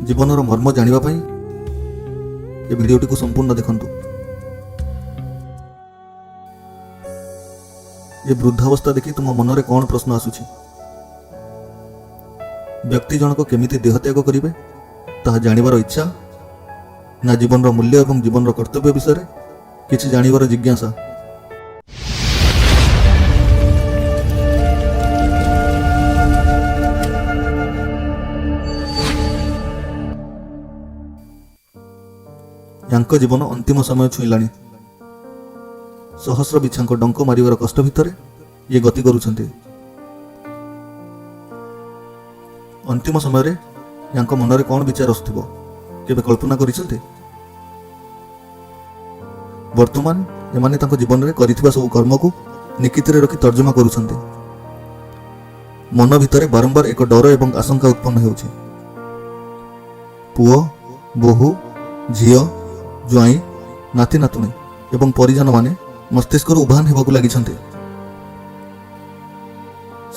ଜୀବନର ମର୍ମ ଜାଣିବା ପାଇଁ ଏ ଭିଡ଼ିଓଟିକୁ ସମ୍ପୂର୍ଣ୍ଣ ଦେଖନ୍ତୁ। ଏ ବୃଦ୍ଧାବସ୍ଥା ଦେଖି ତୁମ ମନରେ କ'ଣ ପ୍ରଶ୍ନ ଆସୁଛି? ବ୍ୟକ୍ତି ଜଣକ କେମିତି ଦେହତ୍ୟାଗ କରିବେ ତାହା ଜାଣିବାର ଇଚ୍ଛା, ନା ଜୀବନର ମୂଲ୍ୟ ଏବଂ ଜୀବନର କର୍ତ୍ତବ୍ୟ ବିଷୟରେ କିଛି ଜାଣିବାର ଜିଜ୍ଞାସା? ୟାଙ୍କ ଜୀବନ ଅନ୍ତିମ ସମୟ ଛୁଇଁଲାଣି। ସହସ୍ର ବିଛାଙ୍କ ଡଙ୍କ ମାରିବାର କଷ୍ଟ ଭିତରେ ଇଏ ଗତି କରୁଛନ୍ତି। ଅନ୍ତିମ ସମୟରେ ୟାଙ୍କ ମନରେ କ'ଣ ବିଚାର ଆସୁଥିବ, କେବେ କଳ୍ପନା କରିଛନ୍ତି? ବର୍ତ୍ତମାନ ଏମାନେ ତାଙ୍କ ଜୀବନରେ କରିଥିବା ସବୁ କର୍ମକୁ ନିକିତିରେ ରଖି ତର୍ଜମା କରୁଛନ୍ତି। ମନ ଭିତରେ ବାରମ୍ବାର ଏକ ଡର ଏବଂ ଆଶଙ୍କା ଉତ୍ପନ୍ନ ହେଉଛି। ପୁଅ, ବୋହୂ, ଝିଅ, ଜ୍ୱାଇଁ, ନାତି ନାତୁଣୀ ଏବଂ ପରିଜନମାନେ ମସ୍ତିଷ୍କରୁ ଉଭାନ ହେବାକୁ ଲାଗିଛନ୍ତି।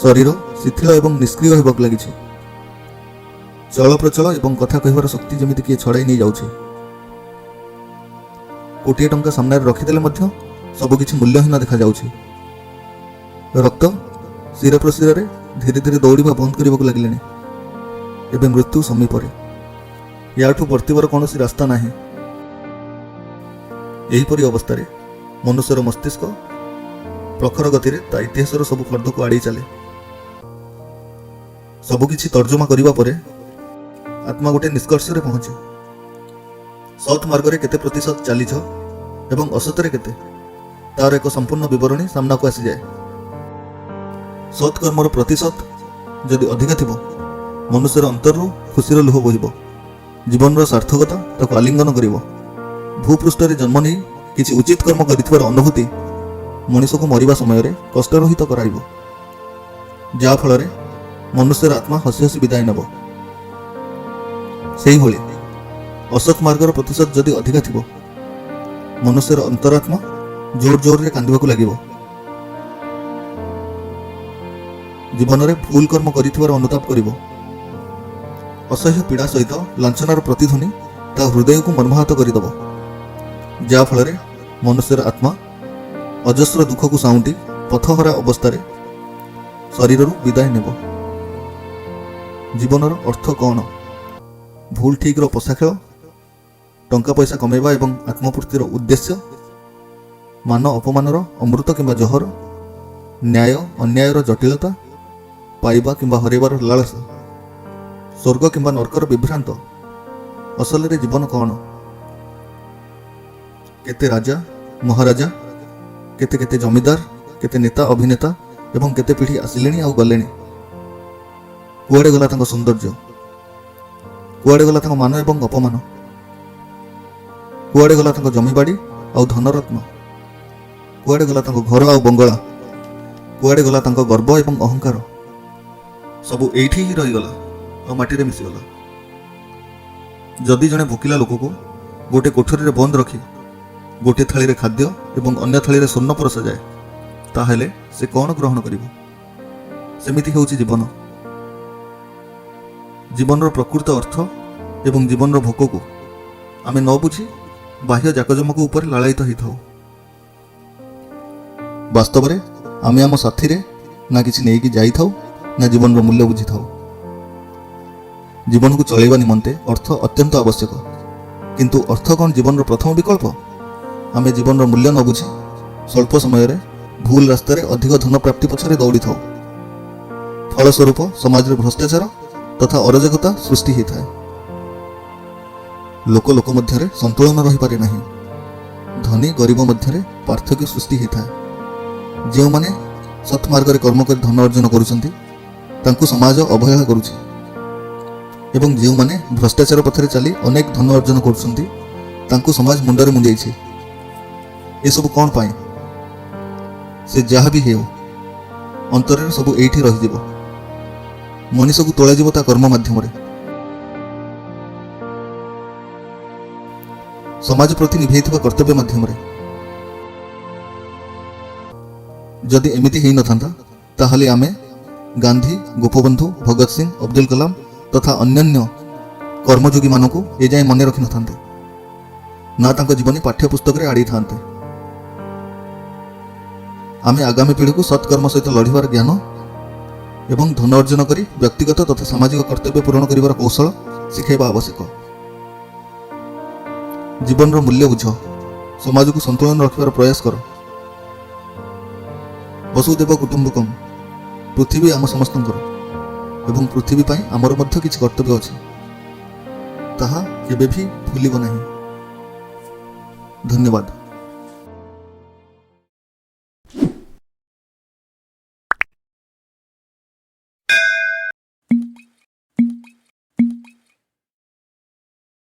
ଶରୀର ଶିଥିଳ ଏବଂ ନିଷ୍କ୍ରିୟ ହେବାକୁ ଲାଗିଛି। ଚଳପ୍ରଚଳ ଏବଂ କଥା କହିବାର ଶକ୍ତି ଯେମିତି କିଏ ଛଡ଼ାଇ ନେଇଯାଉଛି। କୋଟିଏ ଟଙ୍କା ସାମ୍ନାରେ ରଖିଦେଲେ ମଧ୍ୟ ସବୁକିଛି ମୂଲ୍ୟହୀନ ଦେଖାଯାଉଛି। ରକ୍ତ ଶିର ପ୍ରଶିରରେ ଧୀରେ ଧୀରେ ଦୌଡ଼ିବା ବନ୍ଦ କରିବାକୁ ଲାଗିଲେଣି। ଏବେ ମୃତ୍ୟୁ ସମୀପରେ। ୟାଠୁ ବର୍ତ୍ତିବାର କୌଣସି ରାସ୍ତା ନାହିଁ। ଏହିପରି ଅବସ୍ଥାରେ ମନୁଷ୍ୟର ମସ୍ତିଷ୍କ ପ୍ରଖର ଗତିରେ ତା ଇତିହାସର ସବୁ ଫର୍ଦ୍ଦକୁ ଆଡ଼େଇ ଚାଲେ। ସବୁକିଛି ତର୍ଜମା କରିବା ପରେ ଆତ୍ମା ଗୋଟେ ନିଷ୍କର୍ଷରେ ପହଞ୍ଚେ। ସତ୍ ମାର୍ଗରେ କେତେ ପ୍ରତିଶତ ଚାଲିଛ ଏବଂ ଅସତରେ କେତେ, ତାର ଏକ ସମ୍ପୂର୍ଣ୍ଣ ବିବରଣୀ ସାମ୍ନାକୁ ଆସିଯାଏ। ସତ୍କର୍ମର ପ୍ରତିଶତ ଯଦି ଅଧିକା ଥିବ, ମନୁଷ୍ୟର ଅନ୍ତରରୁ ଖୁସିର ଲୁହ ବୋହିବ। ଜୀବନର ସାର୍ଥକତା ତାକୁ ଆଲିଙ୍ଗନ କରିବ। ଭୂପୃଷ୍ଠରେ ଜନ୍ମ ନେଇ କିଛି ଉଚିତ କର୍ମ କରିଥିବାର ଅନୁଭୂତି ମଣିଷକୁ ମରିବା ସମୟରେ କଷ୍ଟରହିତ କରାଇବ, ଯାହାଫଳରେ ମନୁଷ୍ୟର ଆତ୍ମା ହସି ହସି ବିଦାୟ ନେବ। ସେହିଭଳି ଅସତ୍ ମାର୍ଗର ପ୍ରତିଶତ ଯଦି ଅଧିକା ଥିବ, ମନୁଷ୍ୟର ଅନ୍ତରାତ୍ମା ଜୋର ଜୋରରେ କାନ୍ଦିବାକୁ ଲାଗିବ। ଜୀବନରେ ଭୁଲ କର୍ମ କରିଥିବାର ଅନୁତାପ କରିବ। ଅସହ୍ୟ ପୀଡ଼ା ସହିତ ଲାଞ୍ଛନାର ପ୍ରତିଧ୍ୱନି ତା ହୃଦୟକୁ ମର୍ମାହତ କରିଦେବ, ଯାହାଫଳରେ ମନୁଷ୍ୟର ଆତ୍ମା ଅଜସ୍ର ଦୁଃଖକୁ ସାଉଁଟି ପଥହରା ଅବସ୍ଥାରେ ଶରୀରରୁ ବିଦାୟ ନେବ। ଜୀବନର ଅର୍ଥ କ'ଣ? ଭୁଲ ଠିକ୍ର ପଶା ଖେଳ, ଟଙ୍କା ପଇସା କମେଇବା ଏବଂ ଆତ୍ମପୂର୍ତ୍ତିର ଉଦ୍ଦେଶ୍ୟ, ମାନ ଅପମାନର ଅମୃତ କିମ୍ବା ଜହର, ନ୍ୟାୟ ଅନ୍ୟାୟର ଜଟିଳତା, ପାଇବା କିମ୍ବା ହରାଇବାର ଲାଳସା, ସ୍ୱର୍ଗ କିମ୍ବା ନର୍କର ବିଭ୍ରାନ୍ତ। ଅସଲରେ ଜୀବନ କ'ଣ? କେତେ ରାଜା ମହାରାଜା, କେତେ କେତେ ଜମିଦାର, କେତେ ନେତା ଅଭିନେତା ଏବଂ କେତେ ପିଢ଼ି ଆସିଲେଣି ଆଉ ଗଲେଣି। କୁଆଡ଼େ ଗଲା ତାଙ୍କ ସୌନ୍ଦର୍ଯ୍ୟ? କୁଆଡ଼େ ଗଲା ତାଙ୍କ ମାନ ଏବଂ ଅପମାନ? କୁଆଡ଼େ ଗଲା ତାଙ୍କ ଜମିବାଡ଼ି ଆଉ ଧନରତ୍ନ? କୁଆଡ଼େ ଗଲା ତାଙ୍କ ଘର ଆଉ ବଙ୍ଗଳା? କୁଆଡ଼େ ଗଲା ତାଙ୍କ ଗର୍ବ ଏବଂ ଅହଙ୍କାର? ସବୁ ଏଇଠି ହିଁ ରହିଗଲା ଆଉ ମାଟିରେ ମିଶିଗଲା। ଯଦି ଜଣେ ଭୋକିଲା ଲୋକକୁ ଗୋଟେ କୋଠରୀରେ ବନ୍ଦ ରଖି ଗୋଟିଏ ଥାଳିରେ ଖାଦ୍ୟ ଏବଂ ଅନ୍ୟ ଥାଳିରେ ସ୍ୱର୍ଣ୍ଣ ପରସାଯାଏ, ତାହେଲେ ସେ କ'ଣ ଗ୍ରହଣ କରିବ? ସେମିତି ହେଉଛି ଜୀବନ। ଜୀବନର ପ୍ରକୃତ ଅର୍ଥ ଏବଂ ଜୀବନର ଭୋକକୁ ଆମେ ନ ବୁଝି ବାହ୍ୟ ଜାକଜମକ ଉପରେ ଲାଳାୟିତ ହେଇଥାଉ। ବାସ୍ତବରେ ଆମେ ଆମ ସାଥିରେ ନା କିଛି ନେଇକି ଯାଇଥାଉ, ନା ଜୀବନର ମୂଲ୍ୟ ବୁଝିଥାଉ। ଜୀବନକୁ ଚଳାଇବା ନିମନ୍ତେ ଅର୍ଥ ଅତ୍ୟନ୍ତ ଆବଶ୍ୟକ, କିନ୍ତୁ ଅର୍ଥ କ'ଣ ଜୀବନର ପ୍ରଥମ ବିକଳ୍ପ? ଆମେ ଜୀବନର ମୂଲ୍ୟ ନ ବୁଝି ସ୍ୱଳ୍ପ ସମୟରେ ଭୁଲ ରାସ୍ତାରେ ଅଧିକ ଧନ ପ୍ରାପ୍ତି ପଛରେ ଦୌଡ଼ିଥାଉ। ଫଳସ୍ୱରୂପ ସମାଜରେ ଭ୍ରଷ୍ଟାଚାର ତଥା ଅରାଜକତା ସୃଷ୍ଟି ହୋଇଥାଏ। ଲୋକ ଲୋକ ମଧ୍ୟରେ ସନ୍ତୁଳନ ରହିପାରେ ନାହିଁ। ଧନୀ ଗରିବ ମଧ୍ୟରେ ପାର୍ଥକ୍ୟ ସୃଷ୍ଟି ହୋଇଥାଏ। ଯେଉଁମାନେ ସତ୍ ମାର୍ଗରେ କର୍ମ କରି ଧନ ଅର୍ଜନ କରୁଛନ୍ତି, ତାଙ୍କୁ ସମାଜ ଅବହେଳା କରୁଛି ଏବଂ ଯେଉଁମାନେ ଭ୍ରଷ୍ଟାଚାର ପଥରେ ଚାଲି ଅନେକ ଧନ ଅର୍ଜନ କରୁଛନ୍ତି, ତାଙ୍କୁ ସମାଜ ମୁଣ୍ଡରେ ମୁଣ୍ଡେଇଛି। ଏସବୁ କ'ଣ ପାଇଁ? ସେ ଯାହା ବି ହେଉ, ଅନ୍ତରରେ ସବୁ ଏଇଠି ରହିଯିବ। ମଣିଷକୁ ତୋଳାଯିବ ତା କର୍ମ ମାଧ୍ୟମରେ। ସମାଜ ପ୍ରତି ନିଭେଇଥିବା କର୍ତ୍ତବ୍ୟ ମାଧ୍ୟମରେ। ଯଦି ଏମିତି ହେଇନଥାନ୍ତା, ତାହେଲେ ଆମେ ଗାନ୍ଧୀ, ଗୋପବନ୍ଧୁ, ଭଗତ ସିଂ, ଅବଦୁଲ କଲାମ ତଥା ଅନ୍ୟାନ୍ୟ କର୍ମଯୋଗୀମାନଙ୍କୁ ଏଯାଏଁ ମନେ ରଖିନଥାନ୍ତେ ନା ତାଙ୍କ ଜୀବନୀ ପାଠ୍ୟପୁସ୍ତକରେ ଆଡ଼େଇଥାନ୍ତେ। ଆମେ ଆଗାମୀ ପିଢ଼ିକୁ ସତ୍କର୍ମ ସହିତ ଲଢ଼ିବାର ଜ୍ଞାନ ଏବଂ ଧନ ଅର୍ଜନ କରି ବ୍ୟକ୍ତିଗତ ତଥା ସାମାଜିକ କର୍ତ୍ତବ୍ୟ ପୂରଣ କରିବାର କୌଶଳ ଶିଖାଇବା ଆବଶ୍ୟକ। ଜୀବନର ମୂଲ୍ୟ ବୁଝ, ସମାଜକୁ ସନ୍ତୁଳନ ରଖିବାର ପ୍ରୟାସ କର। ବସୁଦେବ କୁଟୁମ୍ବକମ୍। ପୃଥିବୀ ଆମ ସମସ୍ତଙ୍କର ଏବଂ ପୃଥିବୀ ପାଇଁ ଆମର ମଧ୍ୟ କିଛି କର୍ତ୍ତବ୍ୟ ଅଛି, ତାହା କେବେ ବି ଭୁଲିବ ନାହିଁ। ଧନ୍ୟବାଦ।